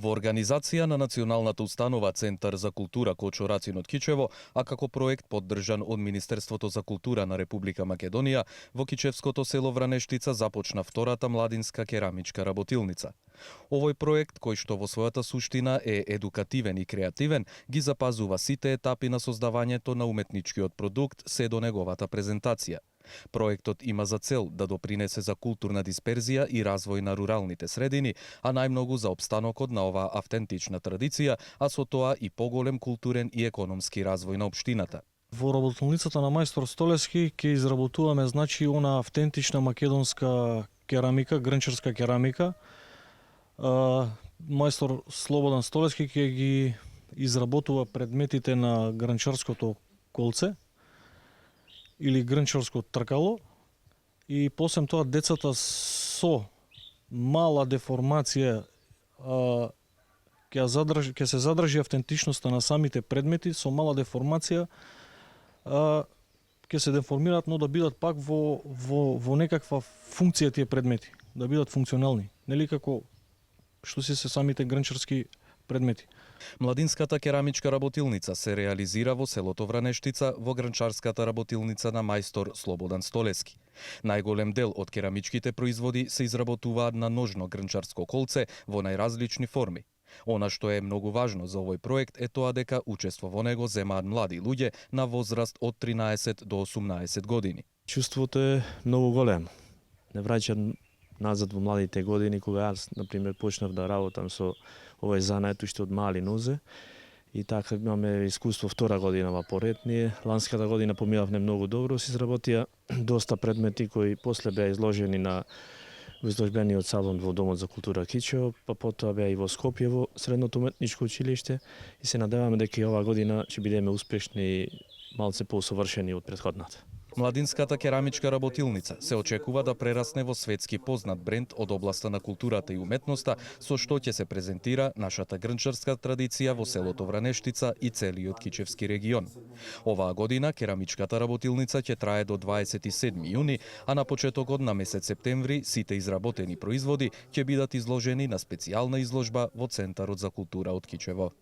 Во организација на Националната установа Центар за култура Кочо Рацин од Кичево, а како проект поддржан од Министерството за култура на Република Македонија, во Кичевското село Вранештица започна втората младинска керамичка работилница. Овој проект, кој што во својата суштина е едукативен и креативен, ги запазува сите етапи на создавањето на уметничкиот продукт се до неговата презентација. Проектот има за цел да допринесе за културна дисперзија и развој на руралните средини, а најмногу за опстанокот на оваа автентична традиција, а со тоа и поголем културен и економски развој на општината. Во работилницата на мајстор Столески ќе изработуваме она автентична македонска керамика, грнчарска керамика. Мајстор Слободан Столески ќе ги изработува предметите на грнчарското колце или грнчарско тркало, и посем тоа децата со мала деформација ќе се задржи автентичноста на самите предмети, со мала деформација ќе се деформираат, но да бидат пак во некаква функција тие предмети, да бидат функционални, нели како што се самите грнчарски предмети. Младинската керамичка работилница се реализира во селото Вранештица во грнчарската работилница на мајстор Слободан Столески. Најголем дел од керамичките производи се изработуваат на ножно грнчарско колце во најразлични форми. Она што е многу важно за овој проект е тоа дека учество во него земаат млади луѓе на возраст од 13 до 18 години. Чувството е многу големо. Не враќам назад во младите години, кога јас, например, почнав да работам со овој занает уште од мали нозе, и така имаме искуство втора година во поред. Ние ланската година поминавме многу добро, се изработија доста предмети кои после беа изложени на изложбениот салон во Домот за култура Кичево, па потоа беа и во Скопје во Средното уметничко училиште, и се надеваме дека и оваа година ќе бидеме успешни и малце поусовршени од претходната. Младинската керамичка работилница се очекува да прерасне во светски познат бренд од областа на културата и уметноста, со што ќе се презентира нашата грнчарска традиција во селото Вранештица и целиот Кичевски регион. Оваа година керамичката работилница ќе трае до 27 јуни, а на почетокот на месец септември сите изработени производи ќе бидат изложени на специјална изложба во Центарот за култура од Кичево.